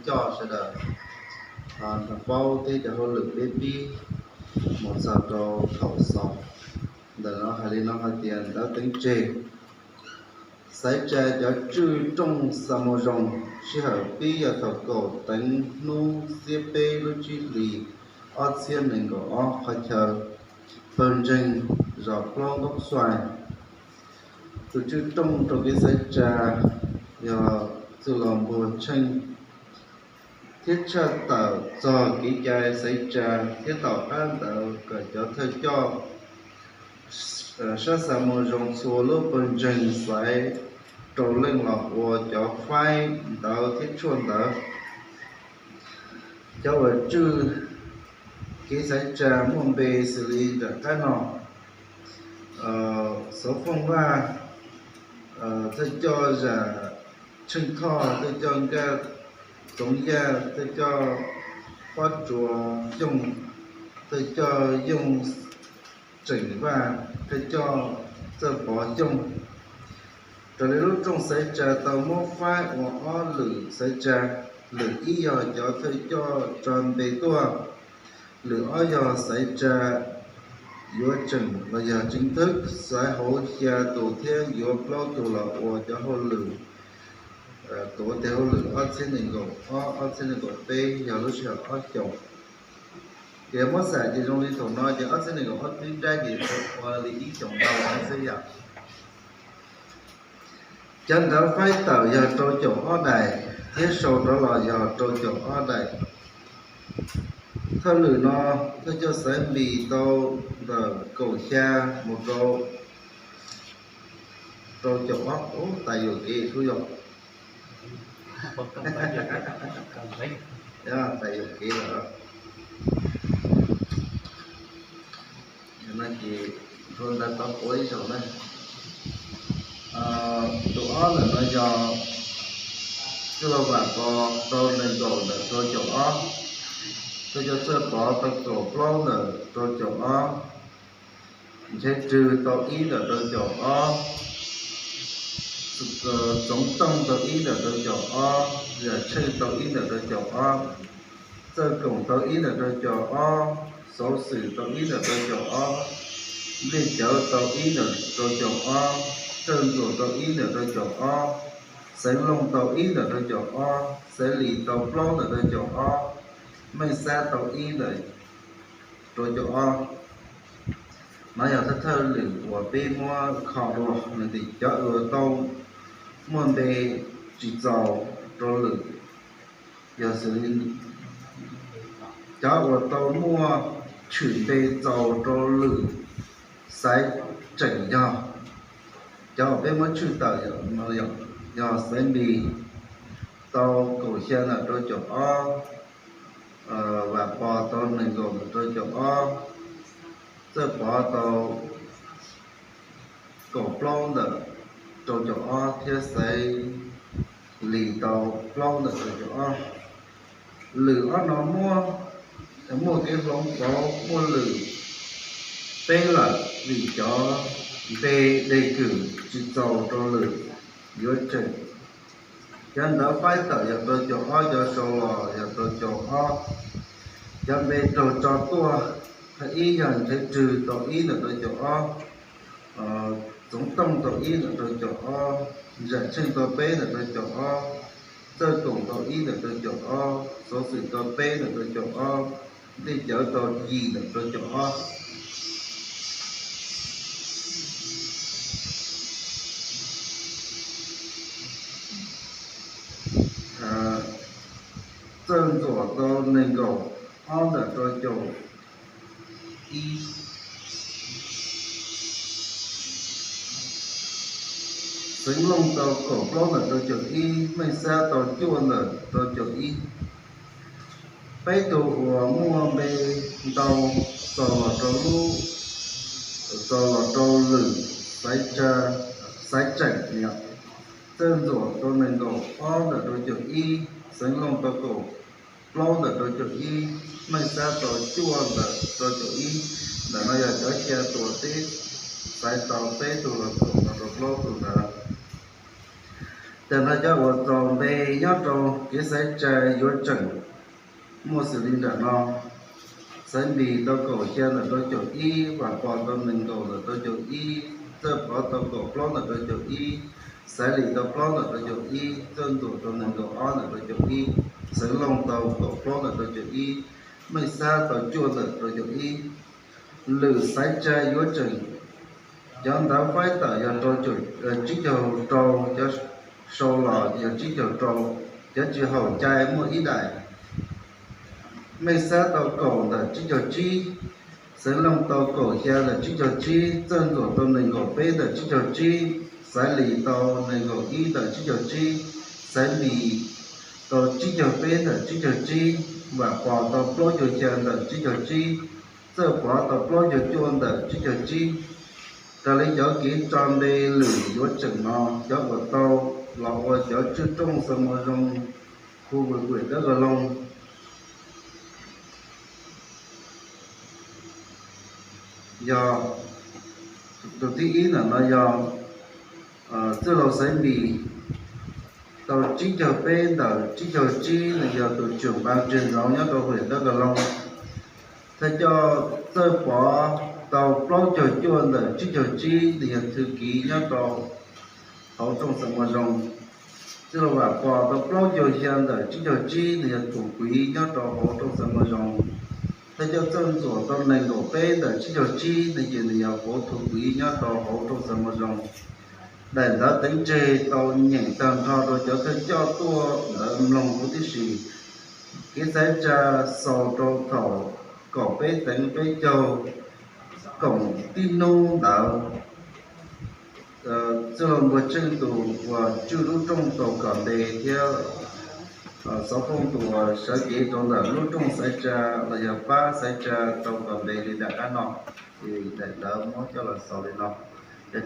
coj sawv daws nrog paub thiab cov hauj lwm peb pib mus txog rau thaum xaus. Ntawm no hais li no hais tias ntawv teev tseg. Xaiv tsa cov tswj rooj xa moo zoo, sij hawm pib yog thaum kaum teev hnub xiab peb lub tsib hlis ob txhiab nees nkaum ob, qhov chaw pawg ntseeg zos plaub nkaub xuaim. Tus tswj rooj rau kev xaiv tsa yog txwj laug Npuag Tsheej, thiab tshaj tawm txog kev cai xaiv tsa, thiab tom qab ntawd kom cov thawj coj sab xa moo zoo txhua lub pawg ntseeg xaiv rau leej los ua cov faib ntawv thiab tshuaj ntawv. Cov uas tswj kev xaiv tsa muaj npe xws li nram qab no: Xov Fooj Vaj, thawj coj Zam Tsheej Thoj, thawj coj Nkaj Txoov Yaj, thawj coj Pob Tsuas Xyooj, thawj coj Yooj Tseem Vaj, thawj coj Txawj Pov Xyooj. Raws li lub rooj xaiv tsa tau muab faib ua ob lwm xaiv tsa. Lwm ib yog cov thawj coj tso npe tuaj. Lwm ob yog xaiv tsa yuav tseem los yog chính thức, xaiv hauv xya tus thiab yuav plaub tus los ua cov hauj lwm, tuav tes hauj lwm ob txhiab nees nkaum ob, ob txhiab nees nkaum peb, yog lub sij hawm ob xyoos. Ces muab xam ces zoo li thaum no ces ob txhiab nees nkaum ob twb dab ces ua li ib xyoos ntau xwb yom. Cov ntawv faib tawm yog rau caum ob daim thiab sau rov los yog rau caum ob daim. Thawj lwm no thawj coj Xaiv Npis tau ntawm kaum xya mus rau rau caum ob, ub, tas yuam kev xwb yom. Tas yuam kev lawm. No ces nrua ntawv tau ua ib zaug na. Tus ob ntawm no yog Txwj Laug Vam Pov tau nees nkaum ntawm rau caum ob, Txwj Laug Txawj Pov tau kaum plaub ntawm rau caum ob, Nchaiv Rwg tau ib ntawm rau caum ob, Txoov Tooj tau ib ntawm rau caum ob, Zam Tsheej tau ib ntawm rau caum ob, Txawj Koom tau ib ntawm rau caum ob, Xauv Xwm tau ib ntawm rau caum ob, Npliaj Cawv tau ib ntawm rau caum ob, Txawj Ntxuam tau ib ntawm rau caum ob, Xeev Looj tau ib ntawm rau caum ob, Xaiv Lis tau plaub ntawm rau caum ob, Meej Xab tau ib ntawm rau caum ob. No yog thawj thawj lwm uas peb muab kho dua, nws tias cov uas tau muaj npe tsis txaus rau lwm yog xws li cov uas tau muaj tshwm npe txaus rau lwm xaiv tseem yog cov uas peb muab tshwj tawm no yog Xaiv Npis tau kaum xya ntawm rau caum ob, Vam Pov tau nees nkaum ntawm rau caum ob, Txawj Pov tau kaum plaub ntawm rau caum ob thiab Xaiv Lis tau plaub ntawm rau caum ob. Lwm ob no muaj, muaj kev hloov pauv muaj lwm peb lawm vim cov npe dej kwm tsis txaus rau lwm yuav tseem. Cov ntawv faib tawm yog rau caum ob, cov sau los yog rau caum ob. Cov npe raug tso tuaj, thawj ib yog Nchaiv Rwg tau ib ntawm rau caum ob, Txoov Tooj tau ib ntawm rau caum ob, Zam Tsheej tau peb ntawm rau caum ob, Txawj Koom tau ib ntawm rau caum ob, Xauv Xwm tau peb ntawm rau caum ob, Npliaj Cawv tau yim ntawm rau caum ob. Txawj Ntxuam tau nees nkaum ob ntawm rau caum ib. Xeev Looj tau kaum plaub ntawm rau caum ib, Meej Xab tau cuaj ntawm rau caum ib. Peb tug uas muaj npe ntau txaus los rau lub, txaus los rau lwm xaiv tseem yog Txawj Ntxuam tau nees nkaum ob ntawm rau caum ib, Xeev Looj tau kaum plaub ntawm rau caum ib, Meej Xab tau cuaj ntawm rau caum ib. Ntawm no yog cov xya tus uas peb xaiv tau peb tug los txaus los rau plaub tug ntawd. Yog no cov uas txaus npe nyob rau kev xaiv tsa yuav tseem muaj xws li nram no: Xaiv Npis tau kaum xya ntawm rau caum ib, Vam Pos tau nees nkaum ntawm rau caum ib, Txawj Pov tau kaum plaub ntawm rau caum ib, Xaiv Lis tau plaub ntawm rau caum ib, Txawj Ntxuam tau nees nkaum ob ntawm rau caum ib, Xeev Loog tau kaum plaub ntawm rau caum ib, Meej Xab tau cuaj ntawm rau caum ib. Lwm xaiv tsa yuav tseem, cov ntawv faib tawm yog rau, tsib caug rau, cov sau los yog tsib caug rau, cov tsis haum cai muaj ib daim. Meej Xab tau kaum ntawm tsib caug tsib, Xeev Loog tau kaum xya ntawm tsib caug tsib, Txawj Ntxuam tau nees nkaum peb ntawm tsib caug tsib, Xaiv Lis tau nees nkaum ib ntawm tsib caug tsib, Xaiv Npis tau tsib caug peb ntawm tsib caug tsib, Vam Pos tau plaub caug xya ntawm tsib caug tsib, Txawj Pov tau plaub caug cuaj ntawm tsib caug tsib. Raws li cov kev tso npe lwm yuav tseem no, cov uas tau los ua cov tswj rooj xa moo zoo khu vwm huam dawb qa loog yog, tus thib ib ntawm no yog Txwj Laug Xaiv Npis, tau tsib caug peb ntawm tsib caug tsib, nws yog tus tsuam npas tsiag ntxauv nyob rau huam dawb qa loog. Thawj coj Txawj Pov tau plaub caug cuaj ntawm tsib caug tsib, nws yog thwj kiv nyob rau hauv rooj xa moo zoo. Txwj Laug Vam Pos tau plaub caug xya ntawm tsib caug tsib, nws yog thum kiv nyob rau hauv rooj xa moo zoo. Thawj coj Txawj Ntxuam tau nees nkaum peb ntawm tsib caug tsib, nws ces nws yog hauv thum kiv nyob rau hauv rooj xa moo zoo. Daim ntawv teev tseg tau nyeem tag nrho rau cov thawj coj tuaj ntawd mloog huv tib si. Kev xaiv tsa xaus rau thaum kaum peb teev peb caug koom tib hnub ntawd. Txwj Laug Npuag Tsheej tus uas tswj lub rooj tau kom npe thiab Xov Phooj tus uas sawv cev rau ntawm lub rooj xaiv tsa los yog pab xaiv tsa tau kom npe li nram qab no, ces daim ntawv muab coj los xaus li no. Ces